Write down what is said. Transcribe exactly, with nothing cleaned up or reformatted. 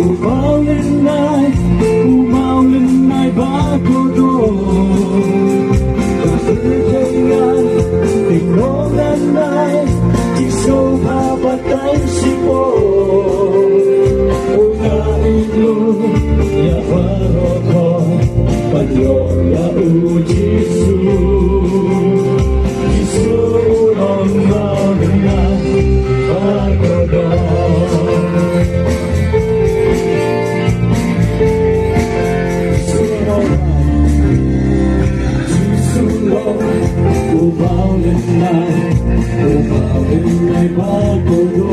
U maw lennay, u maw lennay b'akodo. Ka heyay ngan, tin no lennay, ti so ha b'at ay sipo. U na' ilun, ya b'aroko, b'an yoya u Jisu. Jisu u maw lennay b'akodo.